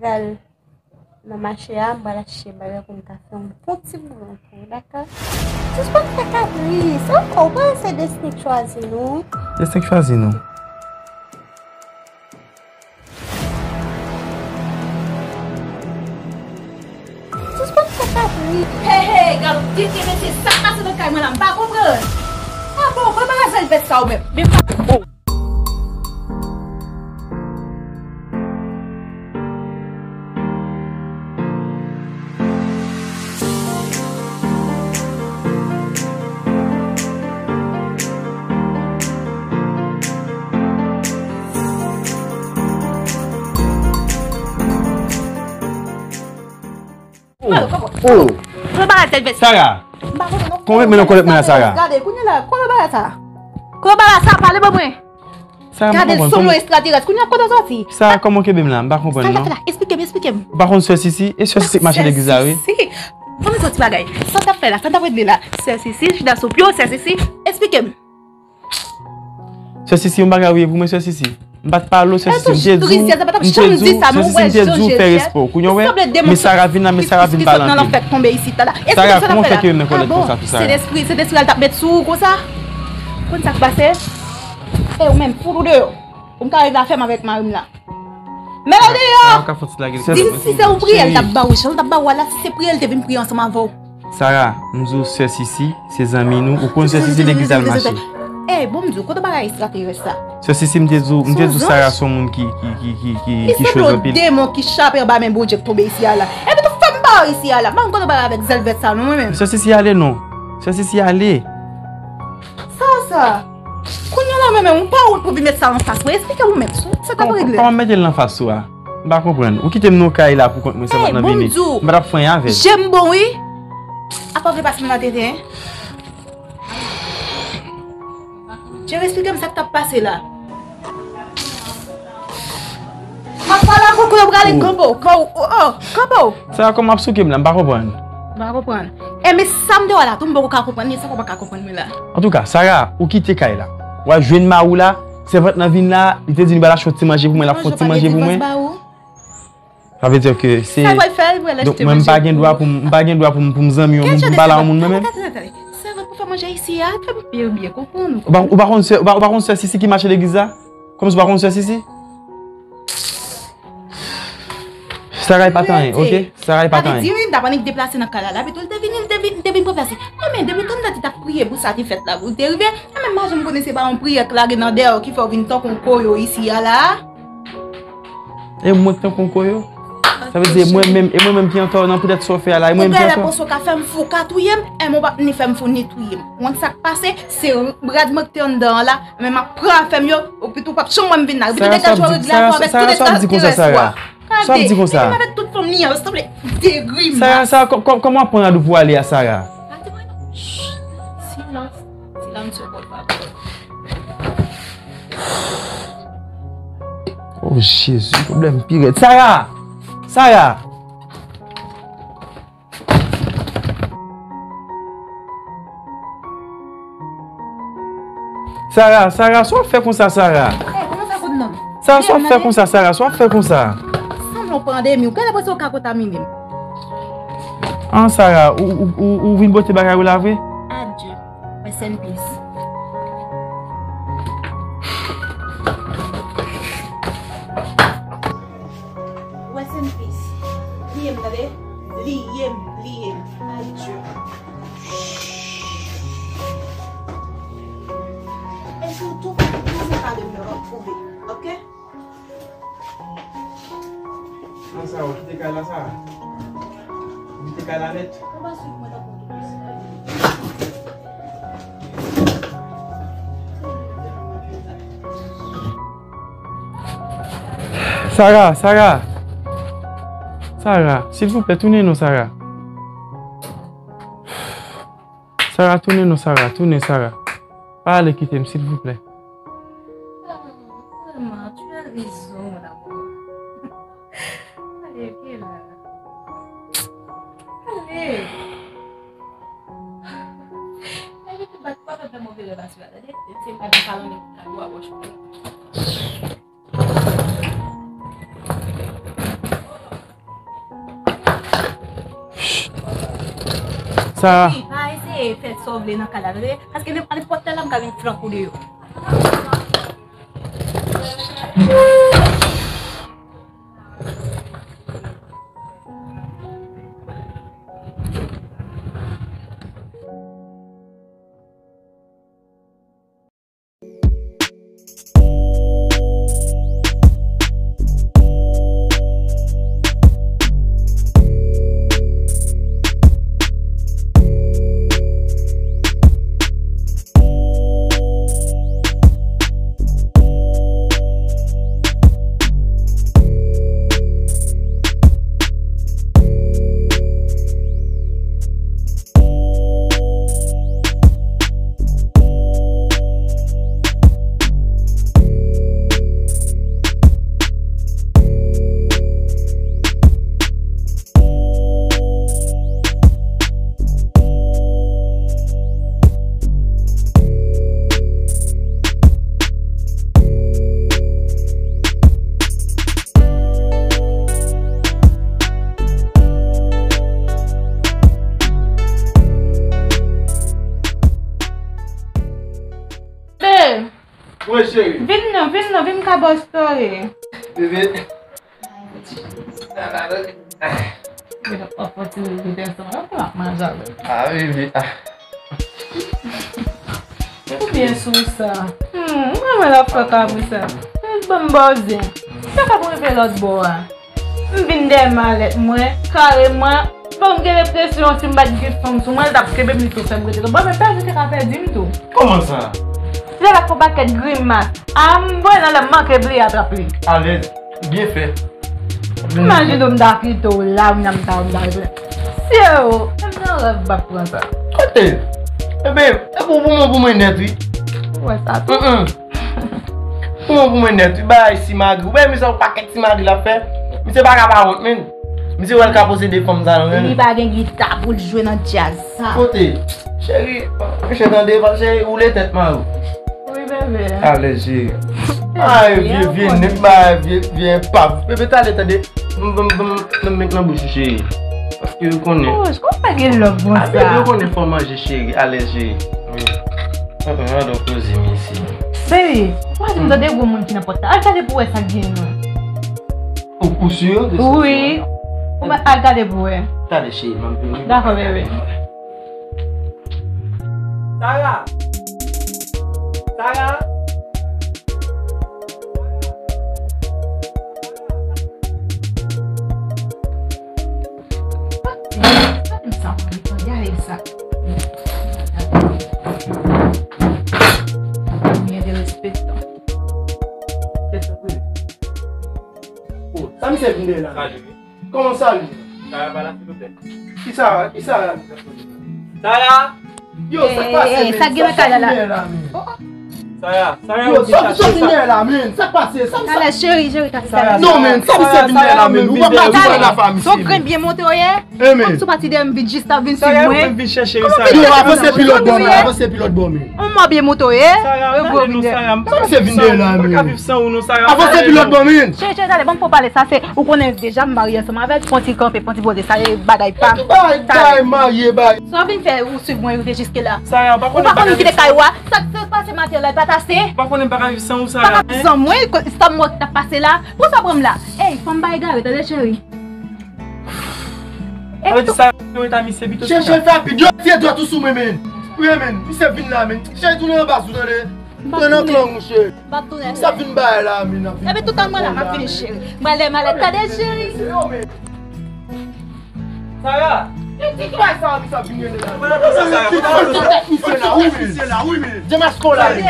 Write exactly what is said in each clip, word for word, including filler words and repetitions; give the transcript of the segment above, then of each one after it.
pral nan mache a, m pral achte bagay pou m ka fè yon bon ti bouyon pou ou, dakò? Sispann fè kabri, se ankò, ou pa se Destiny k chwazi nou. Destiny k chwazi nou. Sispann fè kabri. Hey, hey, gad, tete mesye, sa k pase nan kay mwen la, m pa konprann. Ah bon, mwen pa ka sèl fè sa ou menm. Men pa bon. Oh, oh. Kote bagay sèl fè sa? Sarah. M pa konprann non. Kòman w met men nan kòlèt mwen la, Sarah? Gade, kounye la, kote bagay sa? Kote bagay sa? Pale ban mwen. Sarah, m pa konprann. Gade, son yon ekstraterès. Kounye a, kote w sòti? Sarah, kòman w kenbe m la? M pa konprann non. Sa l ap fè la? Esplike m, esplike m. Ou pa konn sè Sisi? E sè Sisi k mache legliz la, wi. Sè Sisi? Ban m yon ti bagay. Sa l ap fè la? Sa l ap regle la? Sè Sisi, chita sou pye w, sè Sisi. Esplike m. Sè Sisi, yon bagay ou ye pou mwen, sè Sisi. M pa t pale w, sè Sisi, m te di w, m te di w, sè Sisi, m te di w fè respè w. Kounye a w wè, men Sarah vin la, men Sarah vin pale anpil. Sarah, kòman w fè kenbe m nan kòlèt konsa tou, Sarah? Se Sentespri, Sentespri a l t ap met sou ou konsa? Konn sa k pase? E ou menm, fout ou deyò. Ou m ka rive a fèm avèk mari m la. Men l deyò! Sa ka fè ti lage l. Di m si se yon priyè l t ap ba w, jan l t ap ba w a la, si se priyè l te vin priye ansanm avè w. Sarah, m di w sè Sisi, se zanmi nou. Ou konn sè Sisi legliz al mache. Ey, bon, m di w, kote bagay ekstraterès sa? Sè Sisi, m te di w, m te di w Sarah se yon moun ki, ki, ki, ki, ki, ki cho anpil. Li sanble yon demon ki chape anba men Bondye k tonbe isi a la. Epi tou fè m pa isi a la. M pa konn kote bagay avèk zèl vèt sa non, mwen menm. Sè Sisi ale non. Sè Sisi ale. Sa, sa. Kounye a la, men, men, ou pa wont pou vin met sa anfas mwen. Esplike ou menm, sa t ap regle? Kòman, kòman mete l anfas ou a? M pa konprann. Ou kite m nan kay la pou kont mwen sèlman nan vini. M pa t ap fè anyen avè l. Je m bon, wi. Apa w vle pase m nan tete, en? Je, esplike m sa k t ap pase la. M ap pale avè w, kote w prale, kanpe w, kanpe w, oh, oh, kanpe w. Sa a kòman ap souke m la, m pa konprann. M pa konprann. E men sa m te wè la tou, m poko ka konprann li, sa w pa ka konprann mwen la. Antouka, Sarah, ou kite kay la. W al jwenn mari w la, sèvant lan vin la, li te di li pral achte yon ti manje pou mwen, l ap fè yon ti manje pou mwen. Sa vle di ke se... Sa w al fè, l pral achte manje pou ou. Donk mwen, m pa gen dwa pou m, m pa gen dwa pou m, pou m zanmi yon moun, pou m pale a yon moun mwen menm. Sèvant pou fè manje isi a, fè m byen, byen konprann ou. Ou pa, ou pa konn sè, ou pa, ou pa konn sè Sisi ki mache legliz la? Kòmsi w pa konn sè Sisi? Sarah pa t anyen, oke? Sarah pa t anyen. Gade, di wi, m t ap annik deplase nan kay la, la, pito l te vini, l te vin, l te vin ranplase. Enben, depi tann dat li t ap priye pou sa te fèt la, pou l te rive, enben, m pa janm konnen se pa yon priyè k lage nan dèyè w ki fè w vin tankou yon koyo isi a la. E mwen k tankou yon koyo? Sa vle di, e mwen menm, e mwen menm ki antò nan poutèt sa w fè a la, e mwen menm ki antò? Ou genlè panse w ka fè m fou, w ka touye m, enben, w p ap ni fè m fou, ni touye m. Ou konn sa k pase? Se rad mwen k te anndan an la, men m ap pran afè m yo, ou pito w p ap janm wè m vin la. Ou pito degaj w regle afè w avèk tout ekstraterès ou a. Gade, li menm avèk tout fanmi an, yo sanble de grimas. Sarah, Sarah, kò-, kò-, kòman w ap pran rad ou pou w ale a, Sarah? Silans, silans, por favor. Oh, Jezi, pwoblèm pi rèd. Sarah! Sarah! Sarah, Sarah, sa w ap fè konsa, Sarah? Ey, kòman sa konn nan m? Sarah, sa w ap fè konsa, Sarah? Sa w ap fè konsa? Sanble w pandemi, ou genlè panse w ka kontamine m. An, Sarah, ou, ou, ou, ou vin pote bagay ou la vre? Adye. Rest in peace. Rest in peace. Bliye m, tande? Bliye m, bliye m. Adye. E sitou, pase pa de mwen, w ap twouve, oke? Nan sa, ou kite kay la, sa? Ou kite kay la nèt? Ou pa swiv mwen tankou tout pis. Sarah, Sarah. Sarah, silvouplè, tounen non, Sarah. Sarah, tounen non, Sarah, tounen, Sarah. Pa ale kite m, silvouplè. Vraiment, tu as raison, mon amour. Allez, viens là. Allez. Allez, tu vas pas faire de mauvais rêves à cela, tande? C'est pas de parler de ta voix, moi, je peux. Sarah, Sa. Wi, pa eseye fè sa w vle nan kay la, tande? Paske nenpòt lè m ka vin flanke w deyò. Wi, cheri. Vin non, vin non, vin ka ba w story. Bebe. Bebe, w ap fè ti bebe tèl sa, w ap manje avè l. Ah, bebe, ah. Ou byen sou sa. Hmm, mwen wè l ap fè kabri sa. Ban m bòzen. Sa k ap rive lòt bò a? M vin dèyè malèt mwen, kareman. Bon, m gen enpresyon si m pa t gen fanm sou mwen, l t ap kenbe m, li tou fè m rete. Bon, men pèdi te ka pèdi m tou. Kòman sa? Lè l ap fè yon pakèt grimas. A, m voye nan lè m manke bliye atrap li. Alèz, byen fè. Imajine w m ta kite w la, m nan m ta w m ta regle. Sye o, menm nan rèv m pa pran sa. Kote? Ebe, e pou, pou mwen, pou mwen nèt, wi. Ou wè sa tou? Mm, mm. Pou mwen, pou mwen nèt, wi, bagay simagri. Ou wè misye yon pakèt simagri l ap fè. Misye pa ka pa wont, menn. Misye wè l ka posede fanm sa, non, menn. Li pa gen gita pou l jwe nan djaz sa. Kote? Cheri, misye tande, cheri, woule tèt mari w. Wi, bebe. Alèz, cheri. Ay, vye, vye nèg, bay, vye, vye enpav. Bebe, talè, tande. Ban m, ban m, ban m, ban m met nan bouch ou, cheri. Paske ou konnen. Oh, j konn pa gen love konsa. Ah, bebe, ou konnen fò manje, cheri. Alèz, cheri. Wi. An, an, an, donk, poze m isi. Baby, ou pa di m tande gwo moun ki nan pòt la. Al gade pou wè sa k gen non. Ou, ou si de sa? Wi. Ou mèt al gade pou wè. Talè, cheri, m ap vini. Dakò, bebe. Sara! Sara! Gade sa, gade sa. Mwen derespektan. Oh, sa misye vin de la? Kòman sa li? Sara pa la, silvouplè. Kisa, kisa? Sara! Yo, sa k pase, men? Sa k gen nan kay la la? Sara, Sara, yo, sa k vin de la, men? Sa k pase? Sa, sa. Talè, cheri, cheri, ka sa. Non, men, sa misye vin de la, men? Ou pa ka di la fanmi. Son grenn byen monte w ye? Kòmsi w pati dèyè m vin jis la vin swiv mwen. Yo, avanse pi lòt bò, men, avanse pi lòt bò, men. On mò byen monte w ye? Yo gwo vin de. Sa misye vin de la, men? Avanse pi lòt bò, men. Cheri, cheri, talè, ban m fè w pale, sa se, ou konnen deja m marye ansanm avè l, fon ti kanpe, fon ti poze, sa e bagay pa m. Bay, bay, marye, bay. Sa w vin fè, ou swiv mwen rive jiske la. Ou pa konn m kite kay ou a? Sa k pase maten la, li pa t ase? Ou pa konnen m pa ka viv san ou, Sara. Pa ka viv san mwen, sa m wè ki t ap pase la. Pou sa pran m la? Ey, fò m pa egare, tande, cheri. Sa vle di sa, yo rete a misye pito. Chèche fè rapid, yo tiye dwèt ou sou mwen, men. Wi, men, misye vin la, men. Chèche tounen anba sou, tande. Tounen nan klang, mouche. M ap tounen. Sa vin bay la, men, ap vin. Epi toutan mwen la, m ap vini, cheri. Mwen lè malèt, tande, cheri. Sara! Yo di ki bay sa, misye ap vin rele la. Misye la, wi, men. Demaske w la, men.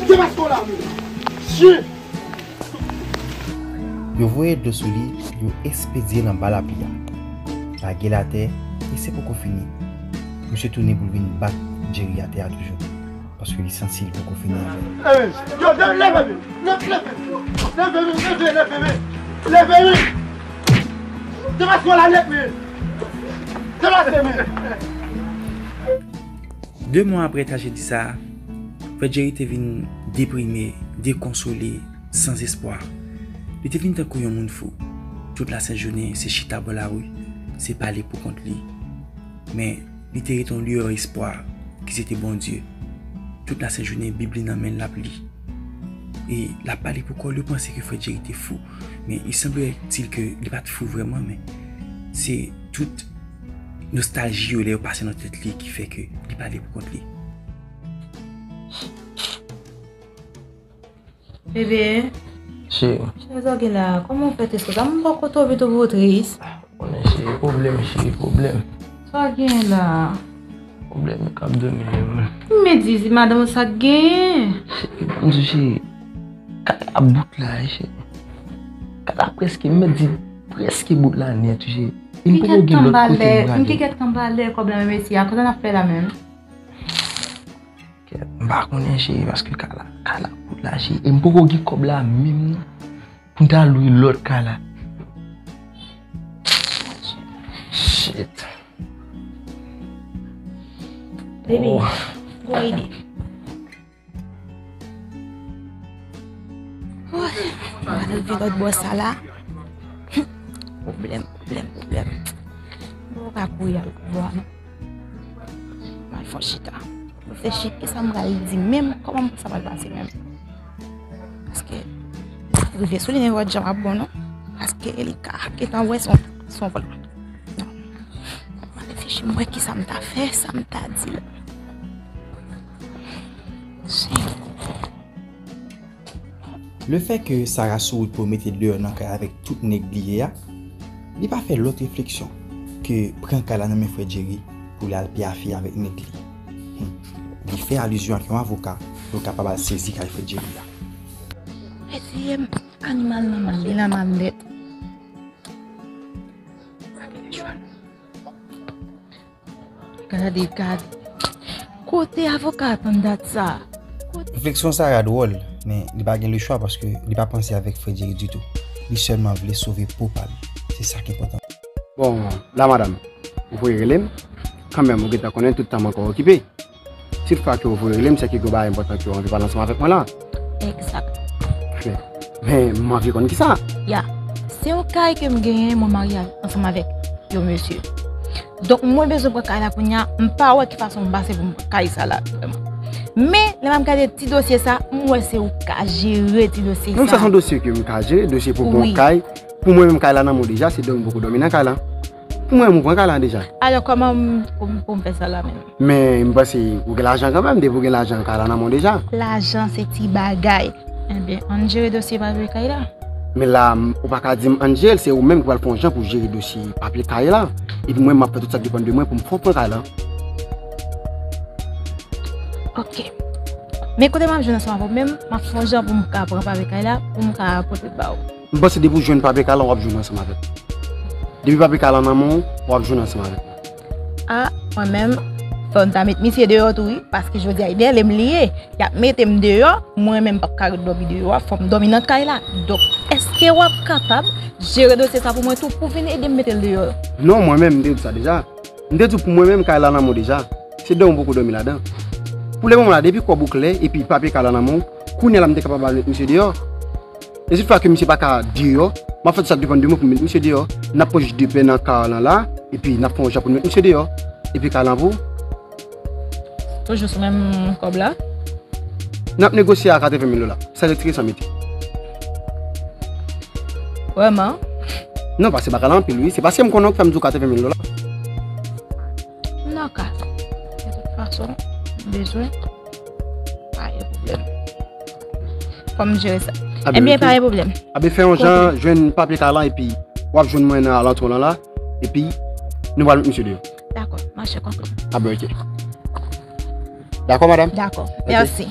Demaske w la, men. Shit! Yo voye dlo sou li, yo espedye l anba lapli a. Lage l atè, e se poko fini. Misye tounen pou l vin bat Jerry atè a toujou, paske li santi l poko fini avè l. Hey, yo, de-, leve, men. Leve, leve, leve, leve, men. Leve, men. Demaske w la, leve, men. Demaske, men. De mwa apre trajedi sa a, Frè Jerry te vin deprime, dekonsole, san espwa. Li te vin tankou yon moun fou. Tout lasent jounen, se chita bò lari, se pale pou kont li. Men, li te rete yon liyò espwa ki se te Bondye. Tout lasent jounen, Bib li nan men l, l ap li. E l ap pale pou kò l, yo panse ke Frè Jerry te fou. Men, il semblerait-il ke li pa t fou vrèman, men se tout nostalji yo lè yo pase nan tèt li ki fè ke li pale pou kont li. Bebe. Cheri. Cheri, sa w gen la? Kòman w fè te sot la? M poko twouve w tris. Konnen cheri, pwoblèm, cheri, pwoblèm. Sa w gen la? Pwoblèm k ap domine m. Men di madanm ou sa k genyen. Cheri, ban m di w cheri, kaka bout la, cheri. Kaka prèske, m mèt di prèske bout la nèt, cheri. E m poko gen lòt kote m prale. M gen kèk tan m prale kòb la menm esi a. Kòman n ap fè la menm? Kèt, m pa konnen cheri, paske kaka la, kaka la kout la cheri. E m poko gen kòb la menm non. Pou m ta lwe lòt kaka la. Shit. Baby, oh. Go ede. Woy, m pral rive lòt bò sa la. Pwoblèm, pwoblèm, pwoblèm. M poko ka kouri al lòt bò a non. M al fè yon chita. Reflechi kisa m pral di menm, kòman sa pral pase menm. Paske rive sou li nenpòt jan p ap bon non. Paske li ka gentan wè se yon, se yon vòlè. Non. M al reflechi, m wè kisa m ta fè, sa m ta di l. Lefètke Sarah sou wout pou mete l deyò nan kay avèk tout nèg li ye a, li pa fè lòt refleksyon ke pran kay la nan men frè Jerry pou l al pyafe avèk nèg li. Hmm. Li fè alizyon ak yon avoka pou l kapab al sezi kay frè Jerry a. Mèsi, animal nan mal, li nan mal nèt. Gade, gade. Kote avoka a tann dat sa a? Kote... Refleksyon Sarah dwòl, men li pa gen lechwa paske li pa panse avèk frè Jerry ditou. Li sèlman vle sove po pa li. Se sa k enpòtan. Bon, la madanm, ou voye rele m. Kanmenm, ou gentan konnen tout tan m ankò okipe. Si toutfwa ke ou voye rele m, se ke gen yon bagay enpòtan ke ou anvi pale ansanm avèk mwen la. Egzak. Men, men m anvi konn kisa. Ya. Se yon kay ke m genyen, mwen marye ansanm avèk yon mesye. Donk, mwen bezwen pran kay la kounye a, m pa wè ki fason m pase pou m pran kay sa la, vrèman. Men, lè m ap gade ti dosye sa, m wè se ou k ka jere ti dosye sa. Menm sa se yon dosye ke m ka jere, dosye pou pran yon kay. Pou mwen menm kay la nan men w deja, se dòmi m poko dòmi nan kay la. Pou mwen menm ou pran kay la deja. Alò kòman m pou m pou m fè sa la menm? Men m panse ou gen lajan kanmenm, depi w gen lajan kay la nan men w deja. Lajan se ti bagay. Enben, ann jere dosye papye kay la. Men la, ou pa ka di m ann jere l, se ou menm ki pral fè yon jan pou jere dosye papye kay la. Epi mwen, m ap fè tout sa k depann de mwen pou m fè w pran kay la. Ok. Men kote m ap jwenn ansanm avè w menm, m ap fè yon jan pou m ka pran papye kay la, pou m ka pote l ba ou. M panse depi w jwenn papye kay la, w ap jwenn ansanm avè m. Depi papye kay la nan men w, w ap jwenn ansanm avè m. A, mwen menm, fò m ta met misye deyò tou wi, paske jodi a, ebyen, lè m li ye, y ap mete m deyò, mwen menm m p ap ka ret dòmi deyò a, fò m dòmi nan kay la. Donk, èske w ap kapab jere dosye sa pou mwen tou, pou vin ede m mete l deyò? Non, mwen menm, m te di w sa deja. M te di w pou mwen menm, kay la nan men w deja. Se dòmi w poko dòmi ladan. Pou lemoman la, depi kòb ou klè, epi papye kay la nan men w, kounye a la m te kapab al met misye deyò. E si toutfwa ke misye pa ka deyò, m ap fè tout sa k depann de mwen pou m met misye deyò. N ap pran jij de pè nan ka lan la, epi n ap fè yon jan pou n met misye deyò. Epi kay lan pou ou. Toujou sou menm kòb la? N ap negosye a katreven mil dola. Sa retire, sa mete. Vrèman? Non, paske bagay la anpil, wi. Se paske m konnen w k fè m di w katreven mil dola. M nan ka. De tout fason, m bezwen. Pa gen pwoblèm. Fò m jere sa. Enben, pa gen pwoblèm. Abe, fè yon jan, jwenn papye kay lan, epi w ap jwenn mwen nan alantou lan la, epi nou pral met misye deyò. Dakò, mache konprann. Abe, ok. Dakò, madanm? Dakò. Mèsi.